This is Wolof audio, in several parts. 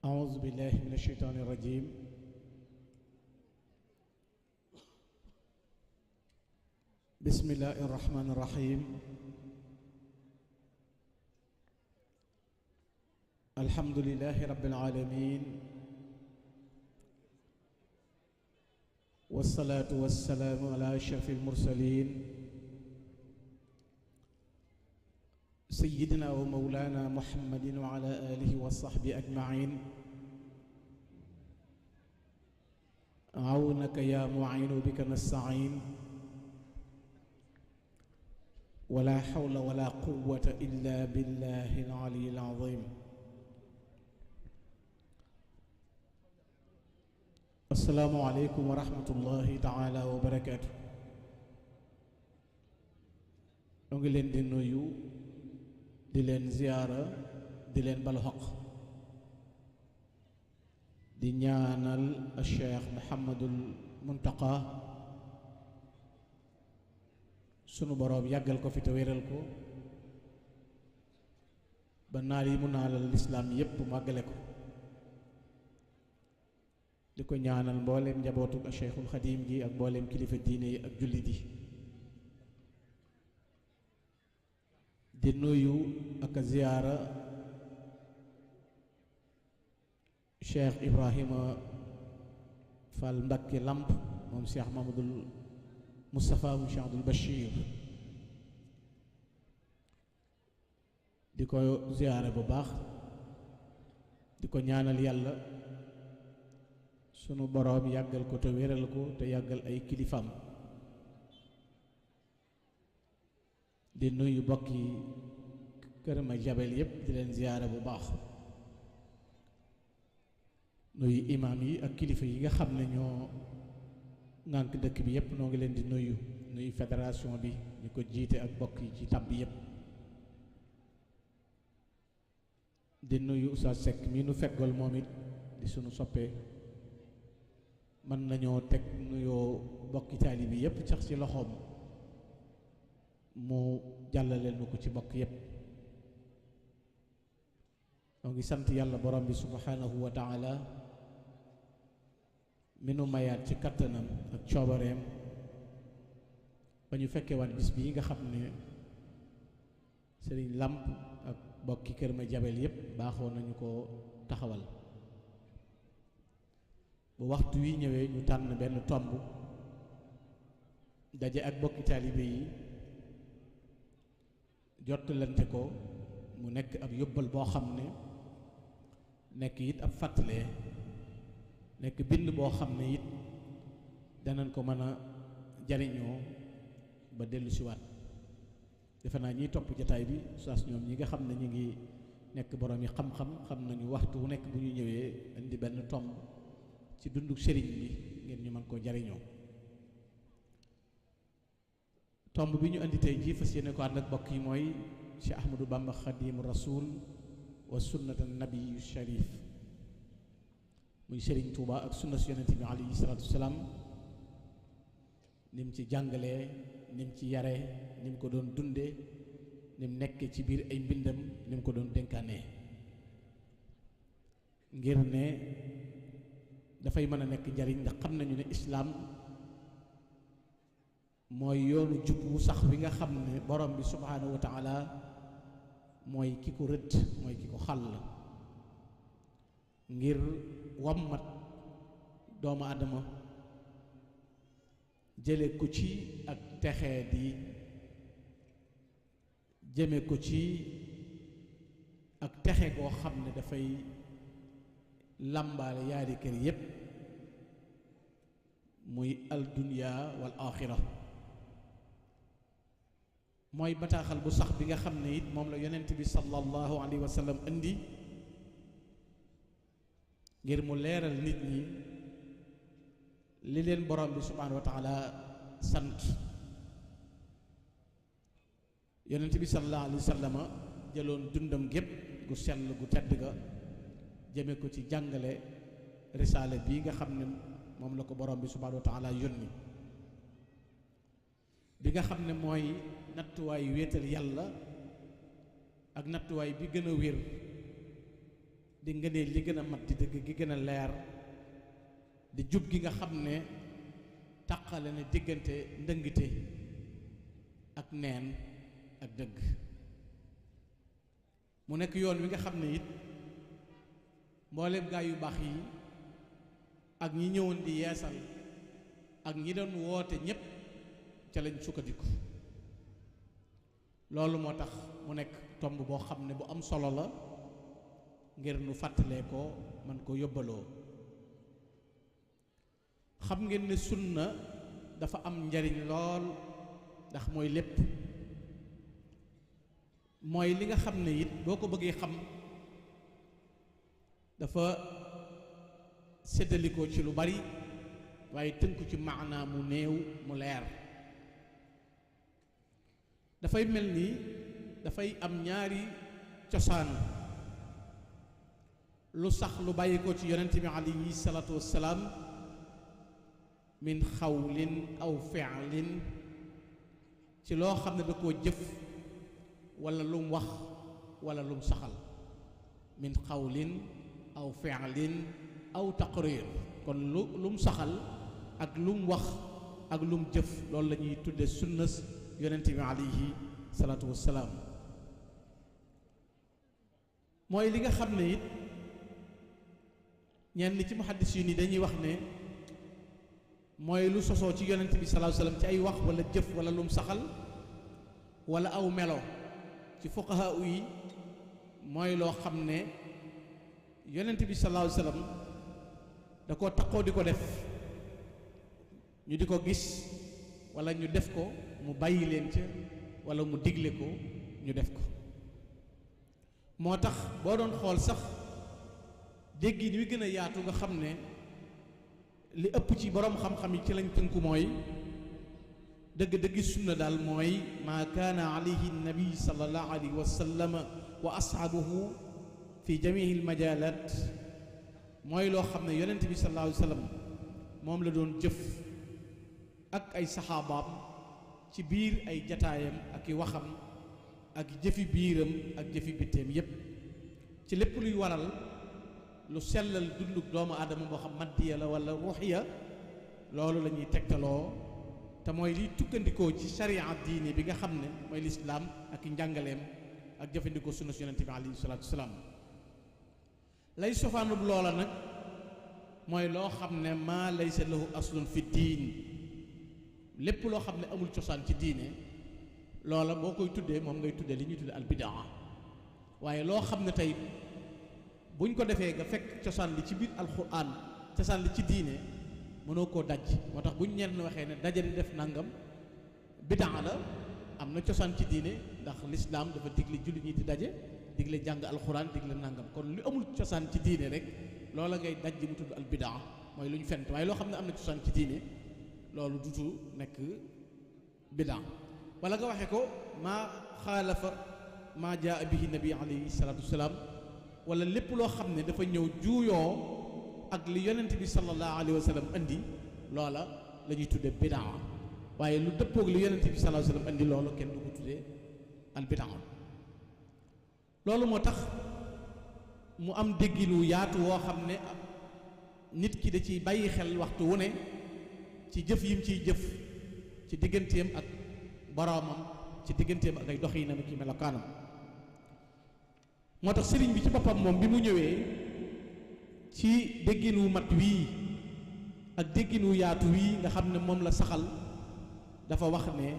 أعوذ بالله من الشيطان الرجيم بسم الله الرحمن الرحيم الحمد لله رب العالمين والصلاة والسلام على أشرف المرسلين سيدنا ومولانا محمد وعلى آله وصحبه أجمعين عونك يا معين بك نستعين ولا حول ولا قوة إلا بالله العلي العظيم السلام عليكم ورحمة الله تعالى وبركاته نغي لين دي نويو di leen ziyaara di leen balu xaq di ñaanal Cheikh Mouhamadul Muntaqa sunu boroom yàggal ko fi te wéral ko ba naal yi mu naalal lislaam yépp màggale ko di ko ñaanal mbooleem njabootu Cheikhul Xadim gi ak mbooleem kilifa diine yi ak jullit yi di nuyu ak ziyaara Cheikh Ibrahima Fall Mbacké Lamp moom Cheikh Mamadul Moustapha mu Cheikh Abdul Bachir di ko ziyaara bu baax di ko ñaanal yàlla sunu boroom yàggal ko te wéral ko te yàggal ay kilifam di nuyu bokki Kër Madiabel yépp di leen ziyaara bu baax nuyu imaam yi ak kilifa yi nga xam ne ñoo ŋànk dëkk bi yépp noo ngi leen di nuyu fédération bi ñu ko jiite ak bokk yi ci tab bi yépp di nuyu Oustaz Seck mi nu feggool moom it di sunu soppee mën nañoo teg nuyoo bokki taali bi yépp sax ci loxoom mu jàllaleel nu ko ci bokk yépp moo ngi sant yàlla borom bi subhanahu wa taala mi nu mayaat ci kattanam ak coobareem ba ñu fekkee waat bis bii nga xam ne sëriñ Lamp ak bokki Kër Madiabel yépp baaxoo nañu ko taxawal bu waxtu wi ñëwee ñu tànn benn tomb daje ak bokki taalibe yi jottalante ko mu nekk ab yóbbal boo xam ne nekk it ab fàttalee nekk bind boo xam ne it danañ ko mën a jariñoo ba dellu siwaat defe naa ñiy topp jataay bi saas ñoom ñi nga xam ne ñu ngi nekk borom yi xam-xam xam nañu waxtu wu nekk bu ñu ñëwee indi benn tomb ci dundu sëriñ bi ngeen ñu mën koo jariñoo tomb bi ñu indi tey jii fas yéene ko ànd ak bokk yi mooy Cheikh Ahmadou Bamba Xadimu Rasul wa sunnata nabiyu sharif muy Sëriñ Tuuba ak sunna su yonent bi alayhi salaatu wasalaam ni mu ci jàngalee ni mu ci yaree ni mu ko doon dundee ni mu nekkee ci biir ay mbindam ni mu ko doon dénkaanee ngir ne dafay mën a nekk njariñ ndax xam nañu ne islaam mooy yoonu jub wu sax wi nga xam ne borom bi subhaanahu wa taala mooy ki ko rëdd mooy ki ko xàll ngir wammat doomu adama jële ko ci ak texee di jëme ko ci ak texe goo xam ne dafay làmbaale yaari kër yépp muy al dunya wal axira mooy bataaxal bu sax bi nga xam ne it moom la yonent bi sallallahu alayhi wa sallam indi ngir mu leeral nit ñi li leen borom bi subhanahu wa taala sant yonent bi sallallahu alayhi wa sallam jëloon dundam gépp gu sell gu tedd ga jëme ko ci jàngale risaale bii nga xam ne moom la ko borom bi subhanahu wa taala yónni bi nga xam ne mooy nattuwaayu wéetal yàlla ak nattuwaay bi gën a wér di ngëneel li gën a mat di dëgg gi gën a leer di jub gi nga xam ne taqale na diggante ndëngte ak neen ak dëgg mu nekk yoon wi nga xam ne it mboolem gaa yu baax yi ak ñi ñëwoon di yeesal ak ñi doon woote ñépp ca lañ sukkandiku loolu moo tax mu nekk tomb boo xam ne bu am solo la ngir nu fàttalee ko man ko yóbbaloo xam ngeen ne sunna dafa am njariñ lool ndax mooy lépp mooy li nga xam ne it boo ko bëggee xam dafa séddalikoo ci lu bari waaye tënku ci maanaa mu néew mu leer dafay mel ni dafay am ñaari cosaan lu sax lu bàyyi ko ci yonent bi alayhi salaatu wassalaam min xawlin aw fi'lin ci loo xam ne da koo jëf wala lum wax wala lum saxal min xawlin aw fi'lin aw taqrir kon lum saxal ak lum wax ak lum jëf loolu la ñuy tudde sunnas yonent bi alayhi salaatu wassalaam mooy li nga xam ne it ñenn ci muhaddis yu ni dañuy wax ne mooy lu sosoo ci yonent bi sallallahu alayhi wasallam ci ay wax wala jëf wala lum saxal wala aw melo ci fuqaha yi mooy loo xam ne yonent bi sallallahu alayhi wasallam da ko takkoo di ko def ñu di ko gis wala ñu def ko mu bàyyi leen ca wala mu digle ko ñu def ko moo tax boo doon xool sax déggin wi gën a yaatu nga xam ne li ëpp ci boroom xam-xam yi ci lañ tënku mooy dëgg-dëggi sunna daal mooy maa kaana alayhi nabi sallallahu alayhi wa sallam wa ashaabuhu fi jamihi almajalat mooy loo xam ne yonent bi sallallahu alayhi wa sallam moom la doon jëf ak ay saxaabaam ci biir ay jataayam ak i waxam ak jëfi biiram ak jëfi bitteem yépp ci lépp luy waral lu sellal dunduk doomu aadama boo xam maddiya la wala ruuxiya loolu la ñuy tegtaloo te mooy liy tukkandikoo ci sharia diine bi nga xam ne mooy lislaam ak i njàngaleem ak jëfandikoo sunna si yonent bi alayhi salaatu wasalaam lay sofaanub loola nag mooy loo xam ne maa laysa lahu aslun fi diin lépp loo xam ne amul cosaan ci diine loola boo koy tuddee moom ngay tuddee li ñuy tuddee albidaa waaye loo xam ne tey buñ ko defee nga fekk cosaan li ci biir alxuraan cosaan li ci diine mënoo koo daj moo tax buñ ñenn waxee ne daje di def nangam bidaa la am na cosaan ci diine ndax lislaam dafa digle jullit ñi di daje digle jàng alxuraan digle nangam kon lu amul cosaan ci diine rek loola ngay daj mu tudd albidaa mooy lu ñu fent waaye loo xam ne am na cosaan ci diine loolu dutu nekk bidaa wala nga waxe ko maa xaalafa maa jaa bihi nabi alayhi salaatu wasalaam wala lépp loo xam ne dafa ñëw juuyoo ak li yonent bi sallallahu alayhi wa sallam andi loola la ñuy tuddee bidaa waaye lu dëppoog li yonent bi sallallahu alayhi wa sallam andi loolu kenn du ko tuddee al bidaa loolu moo tax mu am dégginu yaatu woo xam ne nit ki da ciy bàyyi xel waxtu wu ne ci jëf yim ciy jëf ci digganteem ak boroomam ci digganteem ak ay doxinam ak i melokaanam moo tax sëriñ bi ci boppam moom bi mu ñëwee ci dégginu mat wii ak dégginu yaatu wii nga xam ne moom la saxal dafa wax ne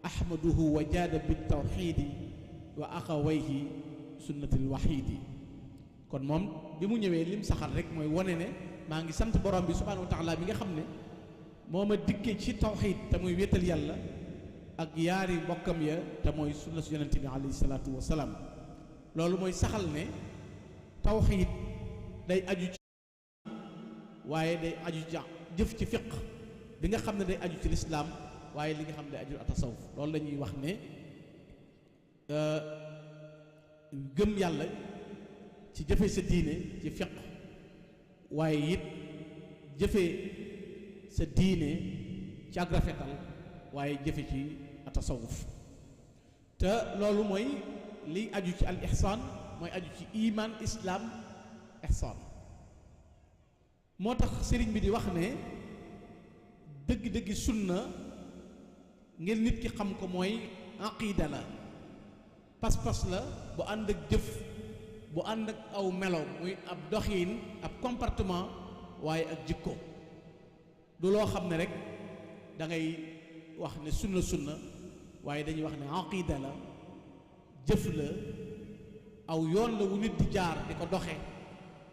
ahmaduhu wa jaada bi tawxiidi wa axawayhi sunnatil waxiidi kon moom bi mu ñëwee lim saxal rek mooy wane ne maa ngi sant borom bi subhaanahu wa taala bi nga xam ne moo ma dikkee ci tawxiid te muy wéetal yàlla ak yaari mbokkam ya te mooy sunna su yonente bi alayhi salaatu wa salaam loolu mooy saxal ne tawxiid day aju ci waaye day aju ci jëf ci fiq bi nga xam ne day aju ci lislaam waaye li nga xam ne day aju atasawuf loolu la ñuy wax ne gëm yàlla ci jëfe sa diine ci fiq waaye it jëfe sa diine ci ak rafetal waaye jëfe ci atasawuf te loolu mooy liy aju ci al ihsaan mooy aju ci iman islam ihsaan. moo tax sëriñ bi di wax ne dëgg-dëggi sunna ngir nit ki xam ko mooy aqida la, pas-pas la bu ànd ak jëf, bu ànd ak aw melo muy ab doxiin ab comportement waaye ak jikko. du loo xam ne rek da ngay wax ne sunna waaye dañuy wax ne aqida la, jëf la, aw yoon la wu nit di jaar di ko doxe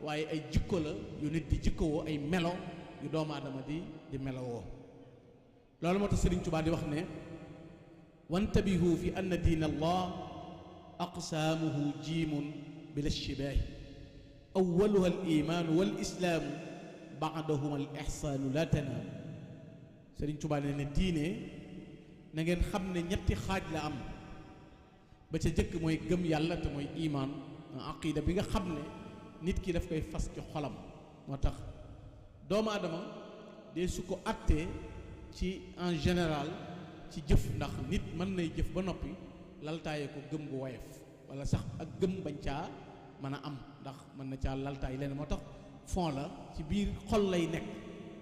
waaye ay jikko la yu nit di jikkowoo, ay melo yu doomu aadama di melowoo. loolu moo tax Sëriñ Tuubaa di wax ne wantabihu fi anna diin allah aqsaamuhu jiimun bila shibaahi awwaluha al imaanu wal islaamu baadahuma al ihsaanu la tanaam. Sëriñ Tuubaa ne ne diine na ngeen xam ne ñetti xaaj la am. ba ca jëkk mooy gëm yàlla te mooy imaan, aqida bi nga xam ne nit ki daf koy fas ci xolam. moo tax doomu aadama de su ko attee ci en général ci jëf, ndax nit mën nay jëf ba noppi laltaaye ko gëm gu woyof wala sax ak gëm bañ caa mën a am, ndax mën na caa laltaay leneen. moo tax fond la ci biir xol lay nekk,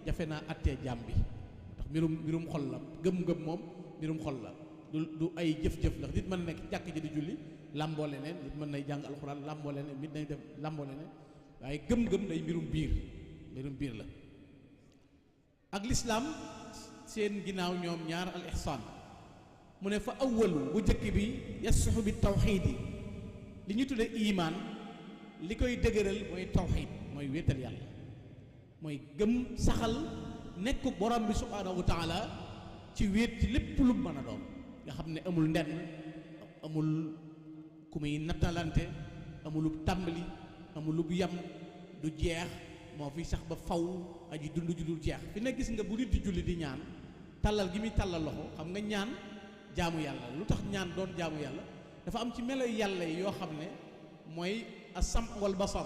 jafe naa attee jaam bi. moo tax mbirum xol la, gëm-gëm moom mbirum xol la, du ay jëf-jëf. ndax nit mën na nekk jàkk ji di julli làmboo leneen, nit mën nay jàng alxuraan làmboo leneen, nit nay def làmboo leneen, waaye gëm-gëm day mbirum biir la. ak lislaam seen ginnaaw ñoom ñaar al ihsaan. mu ne fa awwalu bu jëkk bi yasuxu bi tawxiidi, li ñu tudde imaan li koy dëgëral mooy tawxiid, mooy wéetal yàlla, mooy gëm saxal nekk borom bi subhaanahu wa taala ci wéet ci lépp lu mën a doon, nga xam ne amul ndenn, amul ku muy nattalante, amulub tàmbali, amulub yam, du jeex, moo fi sax ba faw, aji dund ju dul jeex. fi ne gis nga bu nit di julli di ñaan, tàllal gi muy tàllal loxo, xam nga ñaan jaamu yàlla. lu tax ñaan doon jaamu yàlla? dafa am ci melo yàlla yi yoo xam ne mooy as-sam wal basar.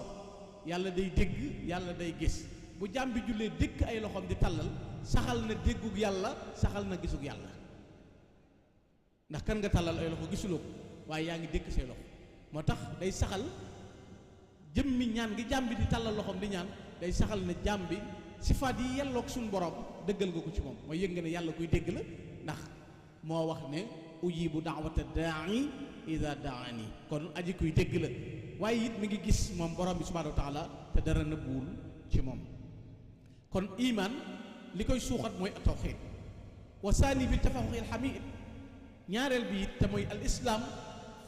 yàlla day dégg, yàlla day gis. bu jaam bi jullee dëkk ay loxoom di tàllal, saxal na déggug yàlla, saxal na gisug yàlla. ndax kan nga tàllal ay loxo gisuloo ko, waaye yaa ngi dékk say loxo. moo tax day saxal jëmmi ñaan gi jaam bi di tàllal loxoom di ñaan, day saxal ne jaam bi sifaat yi yelloog suñu borom dëggal nga ko ci moom. mooy yëg nga ne yàlla kuy dégg la, ndax moo wax ne ujibu daawata daai ida daani, kon aji kuy dégg la. waaye it mi ngi gis moom borom bi subhanahu wa taala te dara nëbbuwul ci moom. kon iman li koy suuxat mooy tawxiid. wa saani bi tafaxuqi alxamid, ñaareel bi it te mooy al islam,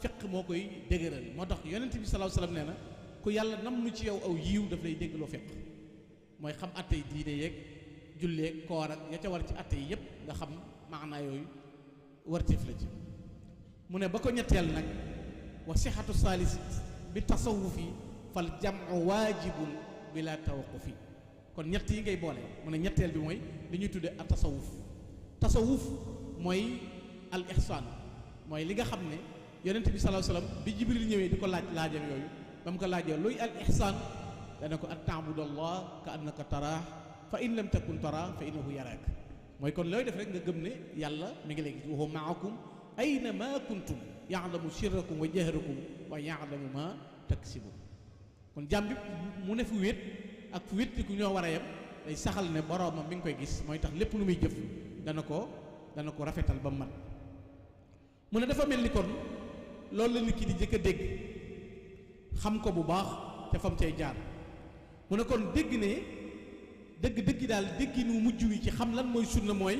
fiq moo koy dëgëral. moo tax yonent bi sallallahu alayhi wasallam nee na ku yàlla nam nu ci yow aw yiw daf lay déggloo fiq, mooy xam atte yi diine yeeg julleeg koor ak ya ca war ci atte yi yépp nga xam maanaa yooyu wartif la ci. mu ne ba ko ñetteel nag wa sixatu saalis bi tasawufi fal jamu waajibun bila tawaqufi. kon ñett yi ngay boole. mu ne ñetteel bi mooy li ñuy tudde ak tasawuf mooy al ihsaan, mooy li nga xam ne yonent bi sallallahu alayhi wasallam bi Jibril ñëwee di ko laajam yooyu, ba mu ko laajee luy al ihsaan, dana ko an ta'budallah ka annaka taraah fa in lam takun taraah fa innahu yaraak. mooy kon looy def rek nga gëm ne yàlla mi ngi lay gis. wa huwa ma'akum ayna ma kuntum ya'lamu sirrakum wa jahrakum wa ya'lamu ma taksibun. kon jàmm bi mu ne fu wéet ak fu wéet ku ñoo war a yem, day saxal ne boroomam mi ngi koy gis. mooy tax lépp lu muy jëf dana ko rafetal ba mat. mu ne dafa mel ni kon loolu la nit ki di jëkk a dégg, xam ko bu baax te fam cay jaar. mu ne kon dégg ne dëgg daal dégginu mujj wi ci xam lan mooy sunna mooy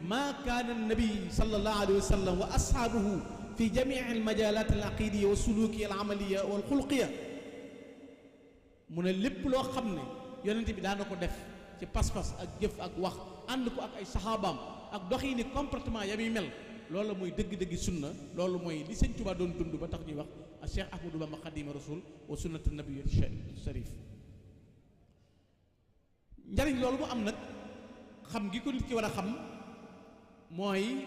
maa kaana nabi sallallahu alayhi wa sallam wa ashaabuhu fi jamii al majalat al aqidiyya wa sulukiya al amaliya wal xulqiya. mu ne lépp loo xam ne yonent bi daana ko def ci pas-pas ak jëf ak wax, ànd ko ak ay saxaabaam ak doxini comportement ya muy mel, loolu mooy dëgg-dëgg sunna. loolu mooy li Sëñ Tuubaa doon dund ba tax ñuy wax ak Cheikh Ahmadou Bamba Xaadimu Rasuul wa sunnatu nabiyyi sharif. njariñ loolu mu am nag, xam gi ko nit ki war a xam mooy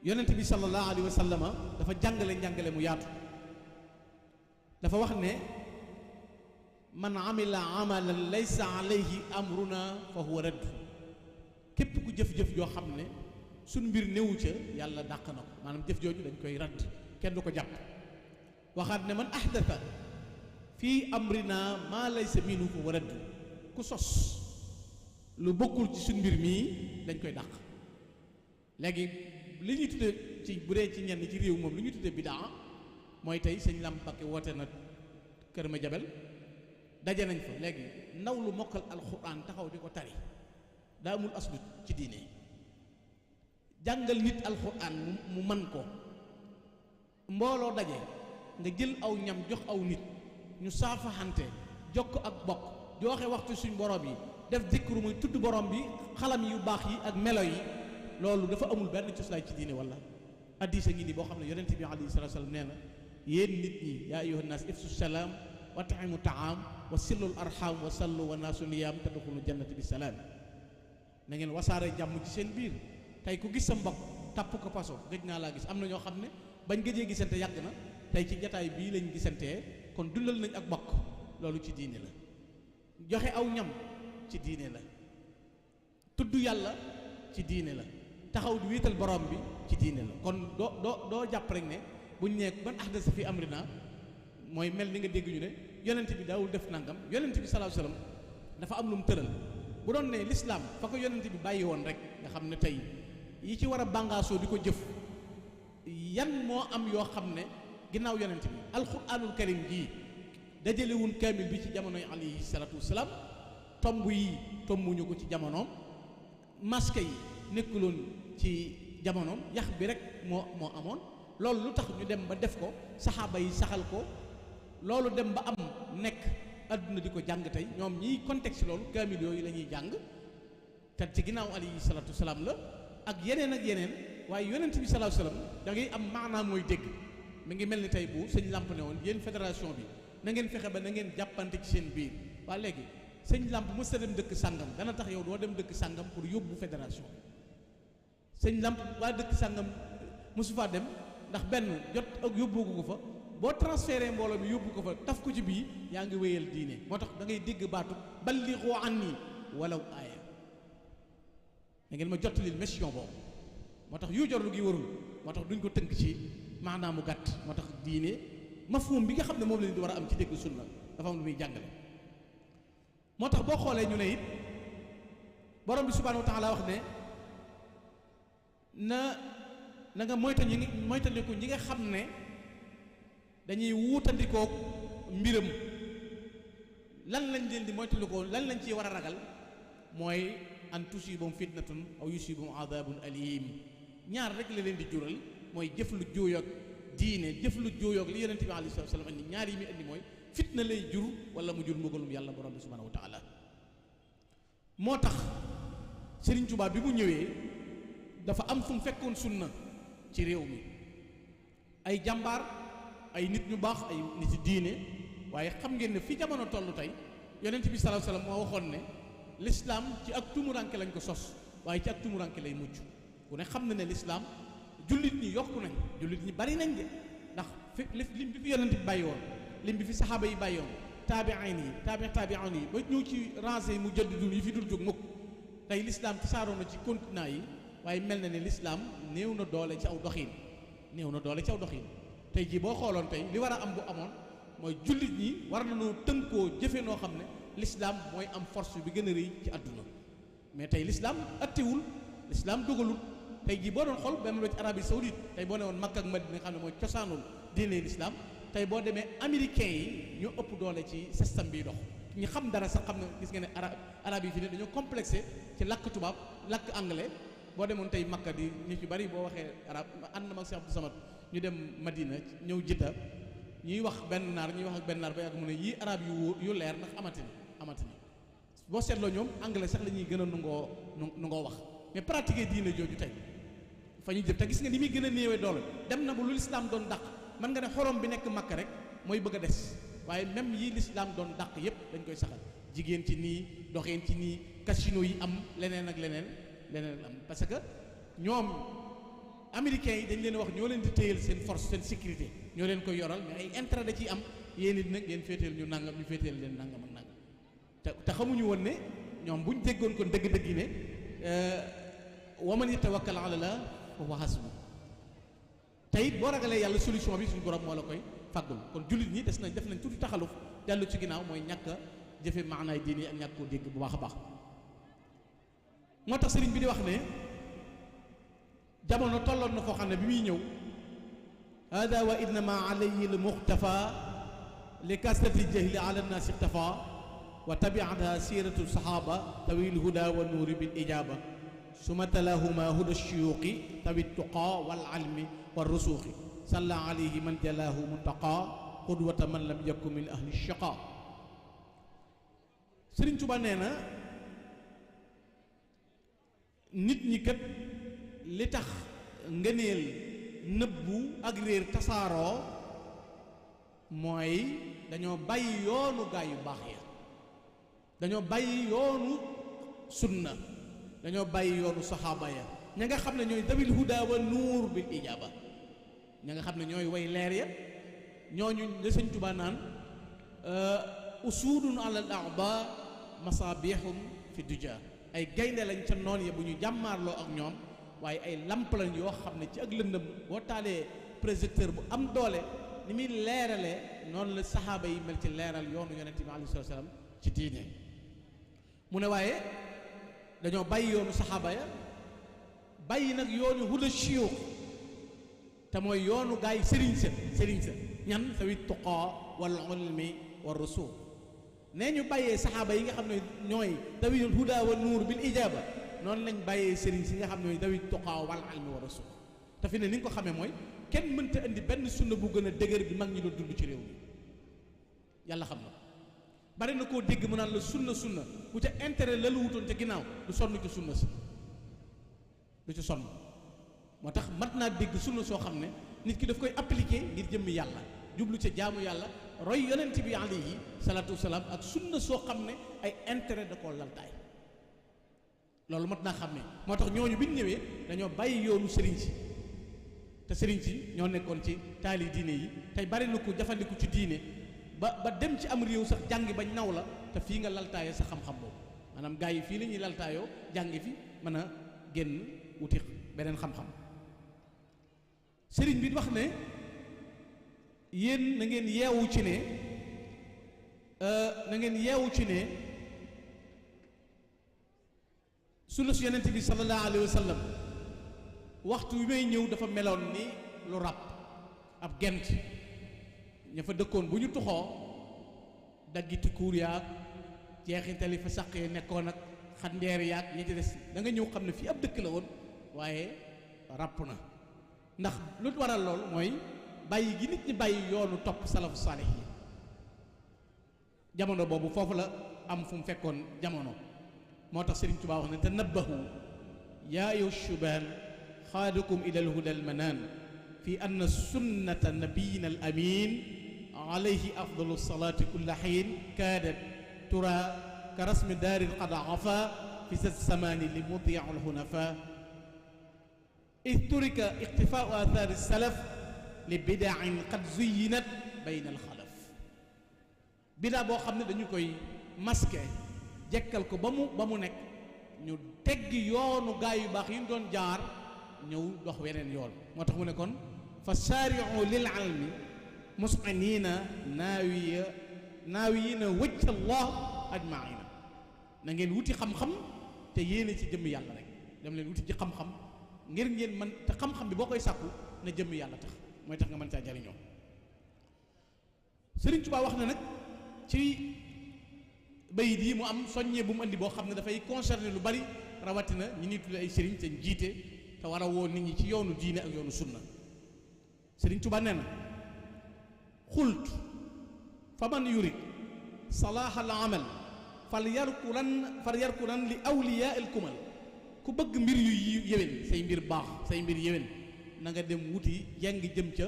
yonent bi sallallahu alayhi wa sallama dafa njàngale mu yaatu. dafa wax ne man amila amalan laysa alayhi amruna fa huwa radd. képp ku jëf-jëf joo xam ne suñ mbir néewu ca, yàlla dàq na ko. maanaam jëf jooju dañ koy radd, kenn du ko jàpp. waxaat ne man ahdatha fii amrina maa laysa minhu fa waraddu ku sos lu bokkul ci suñ mbir mii dañ koy dàq. léegi li ñuy tudde ci bu dee ci ñenn ci réew moom li ñuy tudde bidaa mooy tey sëñ Lam Mbakke woote na Kër Madiabel daje nañ fa léegi ndaw lu mokkal alxuraan taxaw di ko tari daa amul aslu ci diine. jàngal nit alxuraan mu man ko mbooloo daje nga jël aw ñam jox aw nit ñu saafaxante jokk ak bokk joxe waxtu suñ borom yi def dikru muy tudd borom bi xalam yu baax yi ak melo yi loolu dafa amul benn coslaay ci diine wala hadiis a ngi nii boo xam ne yonent bi alayhi salaatu salaam nee na yéen nit ñi yaa ayyuhan naas ifsu salaam wa ta'imu taam wa sillul arham wa sallu wa naasu niyaam tadxulu jannati bi salaam na ngeen wasaare jàmm ci seen biir. tey ku gis sa mbokk tàpp ko paso gëj naa laa gis am na ñoo xam ne bañ gëjee gisante yàgg na tey ci jataay bii lañ gisantee kon dundal nañ ak bokk loolu ci diine la. joxe aw ñam ci diine la. tudd yàlla ci diine la. taxaw di wéetal borom bi ci diine la. kon doo jàpp rek ne buñ nee ban ahdasa fi amrina mooy mel ni nga dégg ñu ne yonent bi daawul def nangam yonent bi sallallahu alayhi wasallam dafa am lu mu tëral bu doon ne l'islam fa ko yonent bi bàyyi woon rek nga xam ne tey yi ci war a bàngaasoo di ko jëf yan moo am yoo xam ne ginnaaw yonent bi alquranul karim gii dajalewun kaamil bi ci jamonoy alayhi salatu wasalaam tomb yi tombuñu ko ci jamonoom masque yi nekkuloon ci jamonoom yax bi rek moo amoon loolu lu tax ñu dem ba def ko saxaaba yi saxal ko loolu dem ba am nekk adduna di ko jàng tey ñoom ñiy contexte loolu kaamil yooyu la ñuy jàng te ci ginnaaw alayhi salatu wasalaam la ak yeneen waaye yonent bi sallallahu alayhi wasallam da ngay am maanaam mooy dégg mi ngi mel ni tey bu sëñ Lamp ne woon yéen fédération bi na ngeen fexe ba na ngeen jàppante ci seen biir waa léegi sëñ Lamp mës a dem dëkk sàngam dana tax yow doo dem dëkk sàngam pour yóbbu fédération sëñ Lamp waa dëkk sàngam mësu faa dem ndax benn jot ak yóbbu ko fa boo transféré mbooloo mi yóbbu ko fa taf ko ci bii yaa ngi wéyal diine moo tax da ngay dégg baatu ballighu anni walaw aaya da ngeen ma jottalil mission boobu moo tax yu jorlu gi warul moo tax duñ ko tënk ci maanaam mu gàtt moo tax diine mafhum bi nga xam ne moom lañu di war a am ci dégg sunna dafa am lu muy jàngale moo tax boo xoolee ñu ne it borom bi subhanahu wa taala wax ne na nga moytandiku ñi nga xam ne dañuy wuutandikoo mbiram lan lañ leen di moytandikoo lan lañ ci war a ragal mooy an tusibum fitnatun aw yusibum adabun alim ñaar rek la leen di jural mooy jëf lu juuyoog diine jëf lu juuyoog li yonente bi alayhi salaam andi ñaar yi muy andi mooy fitna lay jur wala mu jur mbugalum yàlla borom bi subhanahu wa taala moo tax Serigne Touba bi mu ñëwee dafa am fu mu fekkoon sunna ci réew mi ay jàmbaar ay nit ñu baax ay nit diine waaye xam ngeen ne fi jamono toll tey yonent bi sallallahu alayhi wasallam moo waxoon ne l'islam ci ak tumuranke lañ ko sos waaye ci ak tumuranke lay mujj ku ne xam na ne l'islam jullit ñi yokku nañ jullit ñi bari nañ de ndax fi lim bi fi yonent bi bàyyi woon lim bi fi saxaaba yi bàyyi woon taabi'in yi taabi'in yi ba ñëw ci rangé mu jaddidul yi fi dul jóg mukk tey l'islam tasaaroo na ci continent yi waaye mel na ne l'islam néew na doole ci aw doxiin tey jii boo xooloon tey li war a am bu amoon mooy jullit ñi war nañoo tënkoo jëfe noo xam ne l'islam mooy am force bi gën a rëy ci àdduna mais tey l'islam attewul l'islam dogalul tey jii boo doon xool benn loo ci Arabie Saoudite tey boo ne woon Makka ak Madina nga xam ne mooy cosaanul diine l'islam tey boo demee américains yi ñoo ëpp doole ci système biy dox ñu xam dara sax xam ne gis nga ne arab yi fi ne dañoo complexé ci lakk tubaab lakk anglais boo demoon tey Makka di ñu ci bari boo waxee arab ànd na mag Cheikh Abdou Samad ñu dem Madina ñëw Jidda ñuy wax benn naar ñuy wax ak benn naar ba yàgg mu ne yii arab yu leer ndax amati ni boo seetloo ñoom anglais sax la ñuy gën a nungoo wax mais pratiquer diine jooju tey fa ñu jëm te gis nga ni muy gën a néewee doole dem na bu lu lislaam doon dàq mën nga ne xorom bi nekk Makka rek mooy bëgg a des waaye même yi lislaam doon dàq yépp dañ koy saxal jigéen ci nii doxeen ci nii casino yi am leneen ak leneen am parce que ñoom américains yi dañ leen wax ñoo leen di téyel seen force seen sécurité ñoo leen koy yoral mais ay intérêt da ciy am yéen it nag ngeen féeteel ñu nangam ñu féeteel leen nangam ak nangam te xamuñu woon ne ñoom buñ déggoon kon dëgg-dëgg yi ne wa man yatawakkal ala Allah fa huwa hasbuh te it boo ragalee yàlla solution bi suñu borom moo la koy faggul. kon jullit ñi def nañ tuuti taxaluf dellu ci ginnaaw mooy ñàkk a jëfe maanaay diine ak ñàkk koo dégg bu baax a baax. moo tax sëriñ bi di wax ne jamono tolloon na foo xam ne bi muy ñëw hada wa innama alayhi l muxtafa li kasrati jahli ala nnaasi ixtafa wa tabiata siratu sahaba tawil huda wa nuuri bil ijaba suma talahuma huda shuyuqi tawi tuqa wal almi wa rusuqi salla alayhi man jalahu muntaqa qudwata man lam yakun min ahli shaqa. Sëriñ Tuba nee na nit ñi kat li tax ngëneel nëbbu ak réer tasaaroo mooy dañoo bàyyi yoonu gaa yu baax ya, dañoo bàyyi yoonu sunna, dañoo bàyyi yoonu saxaaba ya, ña nga xam ne ñooy dawil huda wa nuur bil ijaba, ña nga xam ne ñooy way leer ya, ñooñu la Sëñ Tuubaa naan usudun ala al a'da masabihum fi duja, ay gaynde lañ ca noon ya bu ñu jàmmaarloo ak ñoom, waaye ay lamp lañ yoo xam ne ci ak lëndëm boo taalee projecteur bu am doole ni muy leeralee noonu la saxaaba yi mel ci leeral yoonu yonent bi alayhi salaatu salaam ci diine. mu ne waaye dañoo bàyyi yoonu saxaaba ya, bàyyi nag yoonu huda shuyuux te mooy yoonu gaa yi sëriñ sa ñan sawi tuqaa wal ilmi war rusul. nee ñu bàyyee saxaaba yi nga xam ne ñooy dawil huda wa nuur bil ijaba, noonu lañ bàyyee sëriñ si nga xam ne dawil tuqaa wal ilmi war rusul. te fi ne ni nga ko xamee mooy kenn mënta indi benn sunna bu gën a dëgër bi mag ñi doon dund ci réew mi. yàlla xam na bari na koo dégg mu naan la sunna bu ca intérêt la lu wutoon ca ginnaaw du sonn ci sunna si, du ci sonn. moo tax mat naa dégg sunna soo xam ne nit ki daf koy appliquer ngir jëmmi yàlla, jublu ca jaamu yàlla, roy yonent bi alayhi salaatu wasalaam, ak sunna soo xam ne ay intérêt da koo laltaay. loolu mat naa xam ne moo tax ñooñu bi ñu ñëwee dañoo bàyyi yoonu sëriñ si, te sëriñ si ñoo nekkoon ci taali diine yi. tey bari na ko jafandiku ci diine ba dem ci am réew sax jàngi bañ naw la, te fii nga laltaayoo sa xam-xam boobu. maanaam gaa yi fii la ñuy laltaayoo jàngi fi mën a génn wuti beneen xam-xam. sëriñ bi wax ne yéen na ngeen yeewu ci ne sunna su yonent bi sallallahu alayhi wa sallam waxtu wi may ñëw dafa meloon ni lu ràpp ab gent. ña fa dëkkoon bu ñu tuxoo daggiti kuur yaag jeexintali fa saq yi nekkoon ak xandeer yaag ñi ci des da nga ñëw xam ne fii ab dëkk la woon waaye ràpp na. ndax lu waral lool mooy bàyyi gi nit ñi bàyyi yoonu topp salafu saalih yi. jamono boobu foofu la am fu mu fekkoon jamono. moo tax Sëriñ Tuubaa wax ne tanabbahu yaa ayyuha shubaan xaadukum ila alhuda almanaan fi anna sunnata nabiyina al amin alayhi afdalu salaati kulla xiin kaadat tura ka rasmi daarin qad afa fi sa samaani li mutiu alhunafa id turika iqtifaau aathaari salaf li bidain qad zuyinat bayna alxalaf. bidaa boo xam ne dañu koy masqué jekkal ko ba mu nekk ñu teggi yoonu gaa yu baax yi ñu doon jaar ñëw dox weneen yoon. moo tax mu ne kon fa saari'u lil ilmi mus'inina naawiyina wajha Allah ajmaina. na ngeen wuti xam-xam te yéene ci jëmm yàlla rek. dem leen wuti ci xam-xam ngir ngeen mën te xam-xam bi boo koy sàkku na jëmm yàlla tax mooy tax nga mën caa jariñoo. Sëriñ Tuubaa wax na nag ci bayit yi mu am soññee bu mu andi boo xam ne dafay concerner lu bari rawatina ñi nit ay sëriñ te jiite te war a woo nit ñi ci yoonu diine ak yoonu sunna. Sëriñ Tuubaa nee na xult fa man yurid salaaha al amal fal yarkulan li awliyaa al kumal. ku bëgg mbir yu yéwén say mbir baax say mbir yéwén na nga dem wuti jàng jëm ca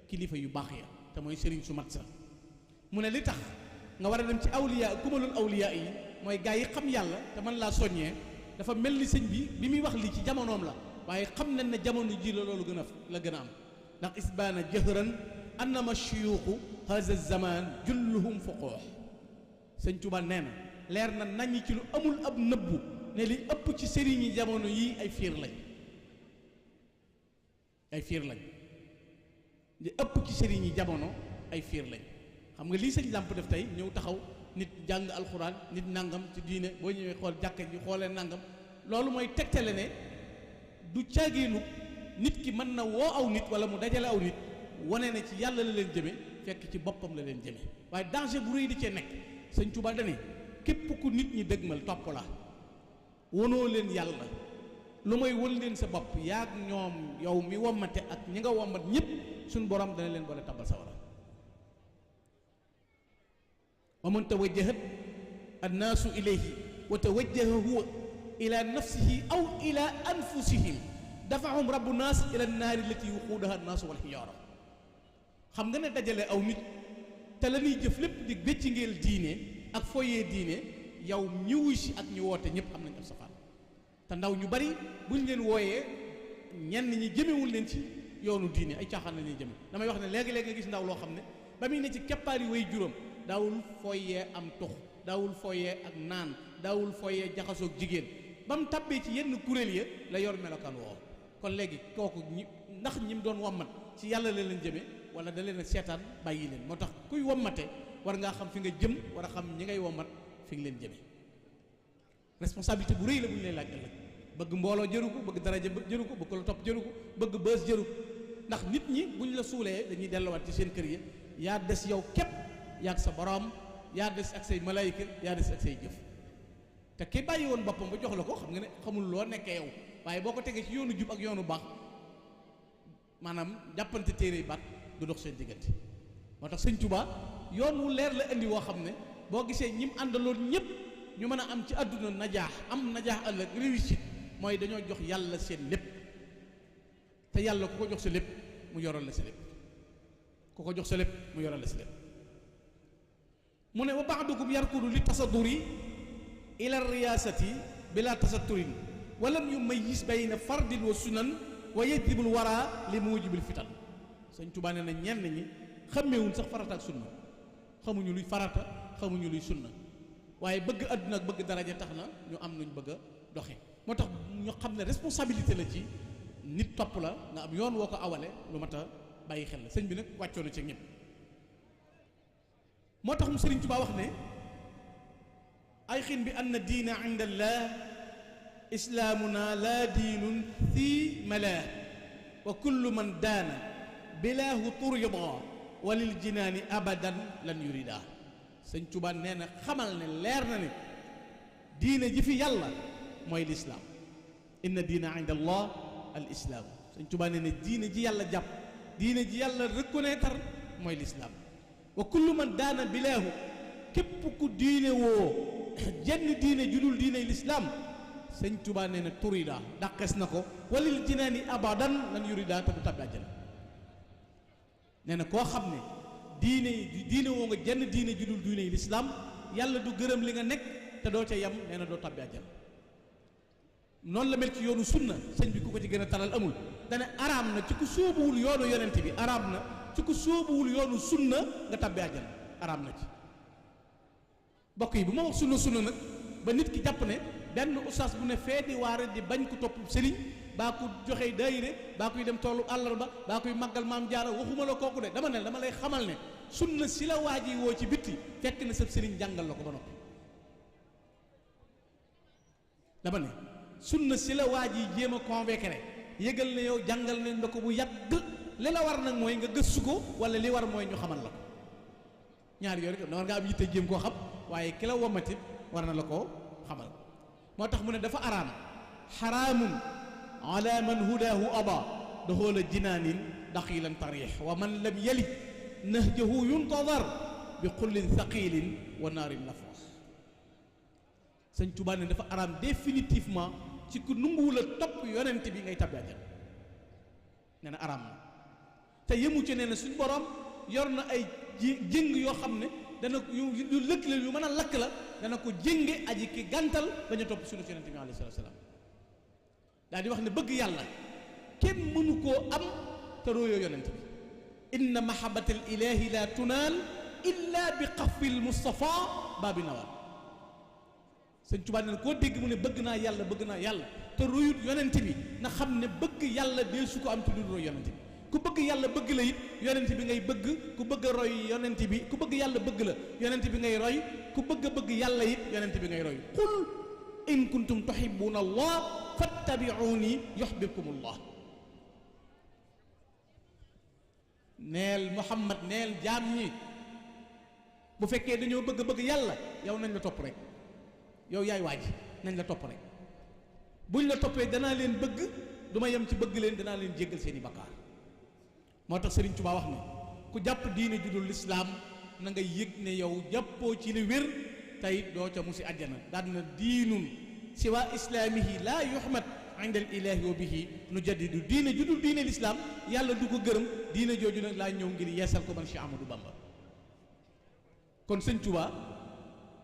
kilifa yu baax ya te mooy sëriñ su mat sa. mu ne li tax nga war a dem ci awliya kumalul awliya yi mooy gaa yi xam yàlla te mën laa soññee. dafa mel ni sëñ bi muy wax lii ci jamonoom la waaye xam nañ ne jamono ji la loolu gën a am ndax isbaana jahran annama shuyuuxu haza zaman julluhum fuqoox. sëñ Tuubaa nee na leer na nañ ci lu amul ab nëbbu ne li ëpp ci sëriñ yi jamono yii ay fiir lañ li ëpp ci sëriñ yi jamono ay fiir lañ. xam nga lii sëñ làmp def tey ñëw taxaw nit jàng alxuraan nit nangam ci diine boo ñëwee xool jàkka ji xoolee nangam loolu mooy tegtale ne du caagiinu nit ki mën na woo aw nit wala mu dajale aw nit wane ne ci yàlla la leen jëme fekk ci boppam la leen jëme waaye danger bu rëy di cee nekk. sëñ Tuubaa dane képp ku nit ñi dëgmal topp la wonoo leen yàlla lu may won leen sa bopp yaag ñoom yow mi wommate ak ñi nga wommat ñëpp suñ borom dana leen boole tabal sawara. wa man tawajjahat annaasu ilayhi wa tawajjaha huwa ila nafsihi aw ila anfusihim dafahum rabbu naas ila naari lati wuquudaha annaasu wal hijaara. xam nga ne dajale aw nit te la ñuy jëf lépp di bécci ngeel diine ak foyee diine yow ñi wuy si ak ñi woote ñëpp am nañ ab safaan te ndaw ñu bari buñ leen wooyee ñenn ñi jëmewul leen ci yoonu diine ay caaxaan la ñuy jëme. damay wax ne léegi-léegi nga gis ndaw loo xam ne ba muy ne ci keppaari way juróom daawul foyee am tux daawul foyee ak naan daawul foyee jaxasoog jigéen ba mu tabbee ci yenn kuréel ya la yor melokaan woow. kon léegi kooku ndax ñi mu doon wommat ci yàlla la leen jëme wala da leen a seetaan bàyyi leen. moo tax kuy wommate war ngaa xam fi nga jëm war a xam ñi ngay wommat fi nga leen jëme. responsabilité bu rëy la bu ñu lay laaj ëllëg. bëgg mbooloo jëru ko bëgg daraja jëru ko bëgg la topp jëru ko bëgg bës jëru ko ndax nit ñi buñ la suulee dañuy delluwaat ci seen kër yi yaa des yow képp yaag sa borom yaa des ak say malaayika yaa des ak say jëf. te ki bàyyi woon boppam ba jox la ko xam nga ne xamul loo nekkee yow waaye boo ko tegee ci yoonu jub ak yoonu baax maanaam jàppante téere yi baat du dox seen diggante. moo tax sëñ Tuubaa yoon wu leer la indi woo xam ne boo gisee ñim àndaloon ñëpp ñu mën a am ci àdduna najaax am najaax ëllëg réussite mooy dañoo jox yàlla seen lépp te yàlla ku ko jox sa lépp mu yoral la sa lépp ku ko jox sa lépp mu yoral la sa lépp. mu ne wa ba'dukum yarkudu li tasadduri ila riyaasati bila tasatturin walam yumayyiz bayna fardin wa sunan wa yajibul wara li mujibil fitan. sëñ Tuubaa nee na ñenn ñi xàmmeewuñ sax farata ak sunna xamuñu luy farata xamuñu luy sunna waaye bëgg àdduna ak bëgg daraja tax na ñu am nuñ bëgg a doxe. moo tax ñu xam ne responsabilité la ci nit topp la nga am yoon woo ko awale lu mat a bàyyi xel la. sëñ bi nag wàccoo na ci ñëpp. moo tax mu Sëriñ Tuubaa wax ne ay xin bi anna diina inda allah islaamuna laa diinun fi mala wa kullu man daana bilaahu turida walil jinaani abadan lan yurida. Sëñ Tuubaa nee na xamal ne leer na ne diine ji fi yàlla mooy lislaam. inna diina inda allah al islaam. Sëñ Tuubaa nee na diine ji yàlla jàpp diine ji yàlla reconnaître mooy lislaam. wa kullu man daana bilaahu képp ku diine woo jenn diine ju dul diine lislaam. Sëñ Tuubaa nee na turida dàqes na ko walil jinaani abadan lan yurida te du tàbbi àjjana. nee na koo xam ne diine woo nga jenn diine ju dul diine lislaam yàlla du gërëm li nga nekk te doo ca yem nee na doo tàbbi àjjana. noonu la mel ci yoonu sunna sëñ bi ku ko ci gën a taral amul. dane araam na ci ku sóobuwul yoonu yonent bi araam na ci ku sóobuwul yoonu sunna nga tàbbi àjjana araam na ci. bokk yi bu ma wax sunna nag ba nit ki jàpp ne benn ustaas bu ne fee di waare di bañ ko topp sëriñ baa ko joxe daayire baa koy dem toolu àllarba baa koy màggal maam jaara waxuma la kooku de dama lay xamal ne sunna si la waa ji woo ci bitti fekk na sab sëriñ jàngal la ko ba noppi. dama ne sunna si la waa ji jéem a convaincre yëgal ne yow jàngal nañ la ko bu yàgg li la war nag mooy nga gëstu ko wala li war mooy ñu xamal la ko. ñaar yooyu rek da war nga am yitte jéem koo xam waaye ki la womatit war na la koo xamal. moo tax mu ne dafa araam xaraamun ala man hudaahu aba doxoola jinaanin daxilan tarix wa man lam yali nahjahu yuntadar bi xullin thaqilin wa naarin nafas. Sëñ Tuubaa ne dafa araam définitivement ci ku nunguwul a topp yonent bi ngay tabbi àjjana. nee na araam na te yëmu ci nee na suñ borom yor na ay jëng yoo xam ne dana yu lëkk la yu mën a lakk la dana ko jënge aji ki gàntal bañ a topp sunna yonent bi alayhi salaatu wa salaam. daal di wax ne bëgg yàlla kenn mënu koo am te róoyoo yonent bi. inna mahabbatal ilahi la tunaal illa bi xafil mustafa baabi nawal. Sëñ Tuubaa ne koo dégg mu ne bëgg naa yàlla te róoyut yonent bi na xam ne bëgg yàlla dee su ko am te du róoy yonent bi. ku bëgg yàlla bëgg la it yonent bi ngay bëgg, ku bëgg a roy yonent bi, ku bëgg yàlla bëgg la yonent bi ngay roy, ku bëgg yàlla it yonent bi ngay roy. qul in kuntum tuhibbuna allah fattabi'uni yuhibbukum allah. neel Muhammad, neel jaam ñi, bu fekkee dañoo bëgg yàlla yow nañ la topp rek, yow yaay waaj, nañ la topp rek. buñ la toppee danaa leen bëgg, du ma yem ci bëgg leen, danaa leen jéggal seeni bakkaar. moo tax Sëriñ Tuubaa wax ne ku jàpp diine ju dul lislaam na nga yëg ne yow jàppoo ci li wér tey doo ca musi àjjana. daan na diinun siwa islaamihi laa yuhmad inda al ilahi wa bihi nujaddidu. diine ju dul diine lislaam yàlla du ko gërëm. diine jooju nag laa ñëw ngir yeesal ko man Cheikh Ahmadou Bamba. kon Sëñ Tuubaa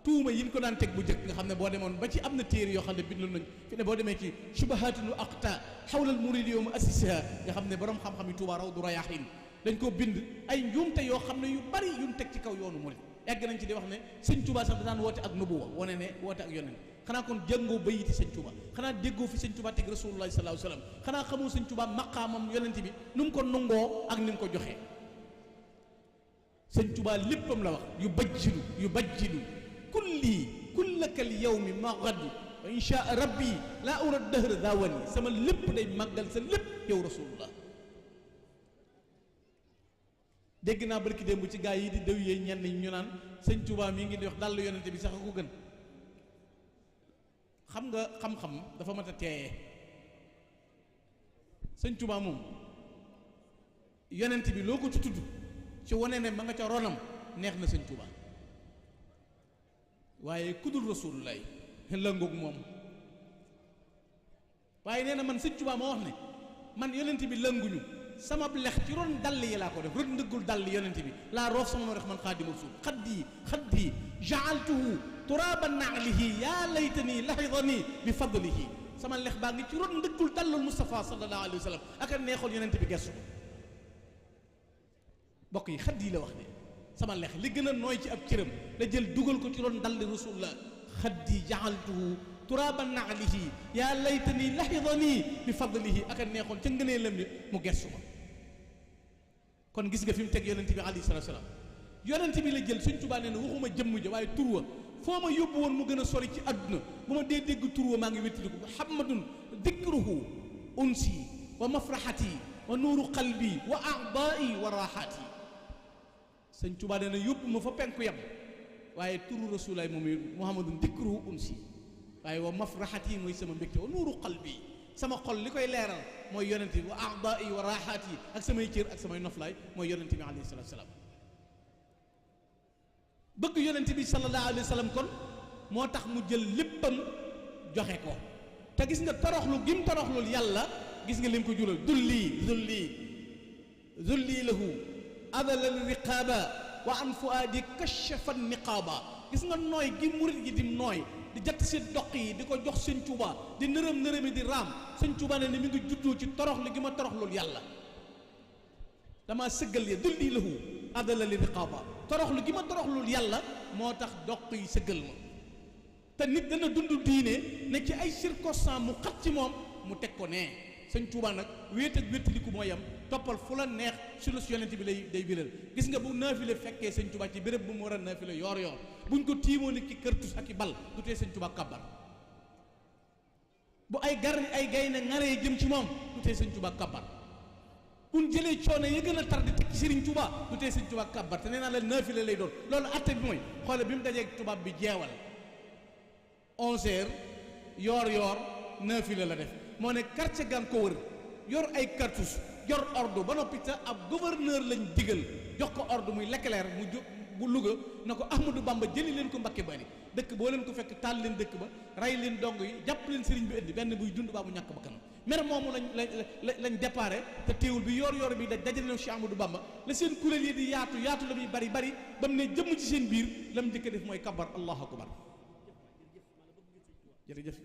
tuuma yi ñu ko daan teg bu njëkk nga xam ne boo demoon ba ci am na téere yoo xam ne bindoon nañ fi ne boo demee ci subahatul aqta xawlal muridi yow ma assisiha nga xam ne borom xam-xam yi Tuubaa Rawdu Rayaahiin dañ koo bind ay njuumte yoo xam ne yu bari yuñ teg ci kaw yoonu murid. egg nañ ci di wax ne Sëñ Tuubaa sax da daan woote ak nubuwa, wane ne woote ak yonent. xanaa kon jàngoo bayiti Sëñ Tuubaa, xanaa déggoo fi Sëñ Tuubaa teg Rasulullah sallallahu alayhi wasallam, xanaa xamoo Sëñ Tuubaa maqaamam yonent bi nu mu ko nungoo ak ni mu ko joxee. Sëñ Tuubaa léppam la wax yu bajjilu kulli kullaka al yawmi ma gadu wa insha rabbi laa ura dëhër daawani. sama lépp day màggal sa lépp yow Rasulullah. dégg naa barki démb ci gaa yi di dew yee ñenn ñu naan Sëñ Tuubaa mi ngi di wax dàll yonente bi sax a ko gën. xam nga xam-xam dafa mat a teeyee. Sëñ Tuubaa moom yonent bi loo ko ci tudd ci wane ne ma nga ca ronam neex na Sëñ Tuubaa, waaye kudul Rasulullah lëngoog moom. waaye nee na man Sëñ Tuubaa moo wax ne man yonent bi lënguñu, sama lex ci ron dàll yi laa ko def, ron ndëggul dàll yonent bi laa roof sama ma rex man Xaadimu Rasuul. xaddi ja'altuhu turaban na'lihi yaa laytani lahidani bi fadlihi. sama lex baa ngi ci ron ndëggul dàllul Mustafa sallallahu alayhi wa sallam, ak a neexoon yonent bi gestu ko. bokk yi xaddi la wax de, sama lex li gën a nooy ci ab cëram la jël dugal ko ci ron dalli Rasulullah. xaddi ja'altuhu turaban na'lihi yaa laytani lahidani bi fadlihi, ak a neexoon ca ngëneelam ni mu gestu ko. kon gis nga fi mu teg yonent bi alayhi salaatu salaam. yonent bi la jël. Sëñ Tuubaa nee na waxuma jëmm ja waaye tur wa foo ma yóbbu woon mu gën a sori ci àdduna bu ma dee dégg tur wa maa ngi wéttaliku. muhammadun dikruhu unsi wa mafraxati wa nuuru qalbi wa a'daai wa raaxaati. Sëñ Tuubaa nee na yóbbu ma fa penku yam waaye turu rasulaay moom it muhammadun dikruhu unsi, waaye wa mafraxati mooy sama mbégte, wa nuuru qalbi sama xol li koy leeral mooy yonent bi, wa a'daai wa raaxaati ak samay cër ak samay noflaay mooy yonent bi alayhi salaatu salaam. bëgg yonent bi sallallahu alayhi wa sallam kon moo tax mu jël léppam joxe ko. te gis nga toroxlu gim toroxlul yàlla, gis nga lim ko jural. zulli lahu adalal riqaaba wa an fuaadi kashafa niqaaba. gis nga nooy gi murit gi di nooy di jatt seen doq yi di ko jox Sëñ Tuubaa di nërëm di raam. Sëñ Tuubaa ne mi ngi juddoo ci toroxlu gi ma toroxlul yàlla. dama sëggal ya dulli lahu adala li riqaaba, toroxlu gi ma toroxlul yàlla moo tax doq yi sëggal ma. te nit dana dund diine ne ci ay circonstance mu xat ci moom mu teg ko nee. Sëñ Tuubaa nag wéet ak wéttaliku mooy yam, toppal fu la neex sunu yonent bi day biral. gis nga bu naafile fekkee Sëñ Tuubaa ci béréb bu mu war a naafile yoor buñ ko tiimoon ki kërtus ak i bal du tee Sëñ Tuubaa kabbar. bu ay gaynde ngaree jëm ci moom du tee Sëñ Tuubaa kabbar. buñ jëlee coono ya gën a tar di teg ci Sëriñ Tuubaa du tee Sëñ Tuubaa kabbar. te nee naa la naafile lay doon. loolu atte bi mooy xoole bi mu dajeeg tubaab bi jeewal 11h yoor naafile la def. moo ne quartier gan ko wër yor ay cartouche yor ordre ba noppi te ab gouverneur lañ digal jox ko ordre muy Leclerc mu bu Louga na ko Ahmadou Bamba jëli leen ko Mbakke Bari dëkk boo leen ko fekk taal leen dëkk ba rey leen dong yi jàpp leen sëriñ bi indi benn buy dund baa bu ñàkk ba kanam. mer moomu lañ déparé te teewul bi yor bi dajale na Cheikh Ahmadou Bamba la seen kuréel yi di yaatu la muy bari ba mu ne jëmm ci seen biir la mu njëkk a def mooy kabar allahu akbar. jërëjëf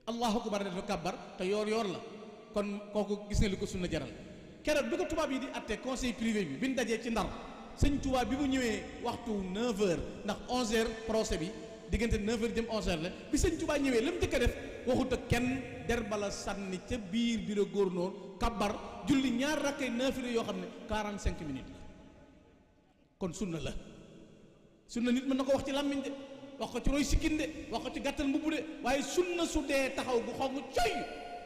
allahu akbar dafa kabbar te yoor la. kon kooku gis nga li ko sunna jaral. keroog bi ko tubaab yi di atte conseil privé bi ñu dajee ci Ndar Sëñ Tuubaa bi mu ñëwee waxtu 9h ndax 11h procès bi diggante 9h jëm 11h la bi Sëñ Tuubaa ñëwee la mu njëkk a def waxut ak kenn der bala sànni ca biir bi la góor noonu kabar julli ñaar rakkay naafila yoo xam ne 45 minutes la kon sunna la sunna nit mën na ko wax ci làmmiñ de wax ko ci roy sikkin de wax ko ci gàttal mbubb de waaye sunna su dee taxaw bu xong coy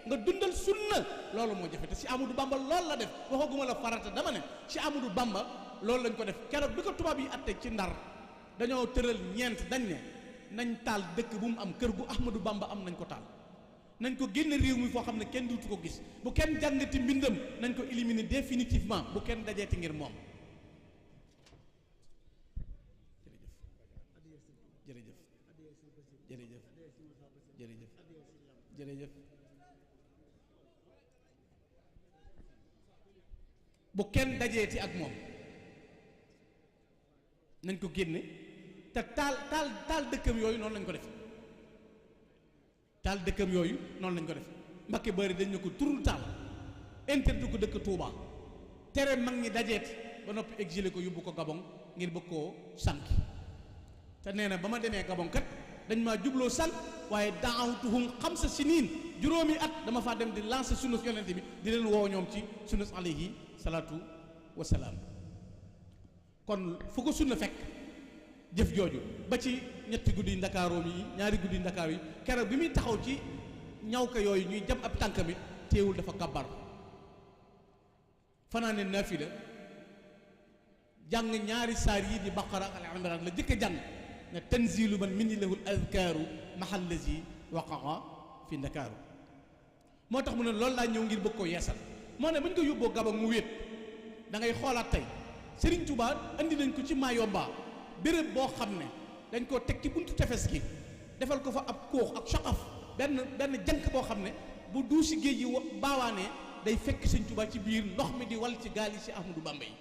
nga dundal sunna loolu moo jafe te si Amadou Bamba loolu la def waxaguma la farata dama ne si Amadou Bamba loolu lañ ko def keroog bi ko tubaab yi atte ci Ndar dañoo tëral ñeent dañ ne nañ taal dëkk bu mu am kër gu Ahmadou Bamba am nañ ko taal nañ ko génne réew mi foo xam ne kenn duutu ko gis bu kenn jàngati mbindam nañ ko éliminer définitivement bu kenn dajeeti ngir moom jërëjëf jërëjëf jërëjëf jërëjëf bu kenn dajeeti ak moom nañ ko génne te taal dëkkam yooyu noonu lañ ko def taal dëkkam yooyu noonu lañ ko def Mbakke Bari dañ ne ko turul taal interdit ko dëkk Touba tere mag ñi dajeeti ba noppi exilé ko yóbbu ko Gabon ngir bëgg koo sànki te nee na ba ma demee Gabon kat dañ maa jubloo sànq waaye daawtuhum 5 siniin juróomi at dama faa dem di lancer sunnas yonente bi di leen woo ñoom ci sunnas alayhi salaatu wasalaam kon fu ko sunna fekk jëf jooju ba ci ñetti guddi ndakaaroom yi ñaari guddi ndakaar yi keroog bi muy taxaw ci ñawka yooyu ñuy jam ab tànkami teewul dafa kabbar fanaane naafila jàng ñaari saar yi di baqara ak al imran la jëkk a jàng ne tanzilu man minni lahul azkaaru mahal lazi waqaa fi ndakaaru moo tax mu ne loolu laa ñëw ngir bëgg koo yeesal moo ne bu ñu ko yóbboo Gabon mu wéet da ngay xoolaat tey Serigne Touba andi nañ ko ci Mayomba béréb boo xam ne dañ koo teg ci buntu tefes gi defal ko fa ab koox ak soqaf benn jànk boo xam ne bu duusi géej yi baawaanee day fekk Sëñ Touba ci biir ndox mi di wal ci gaal yi si Ahmadou Bamba yi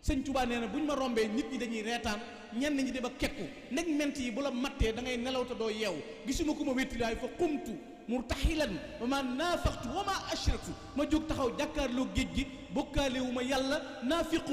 Sëñ Touba nee na bu ñu ma rombee nit ñi dañuy reetaan ñenn ñi di ba kekku nekk ment yi bu la mattee da ngay nelaw te doo yeewu gisuma ko ma wéttilaay fa xumtu murtaxilan wa ma naafaqtu wa ma ashraktu ma jóg taxaw jàkkaarloo géej gi bokkaale wu ma yàlla naafiqu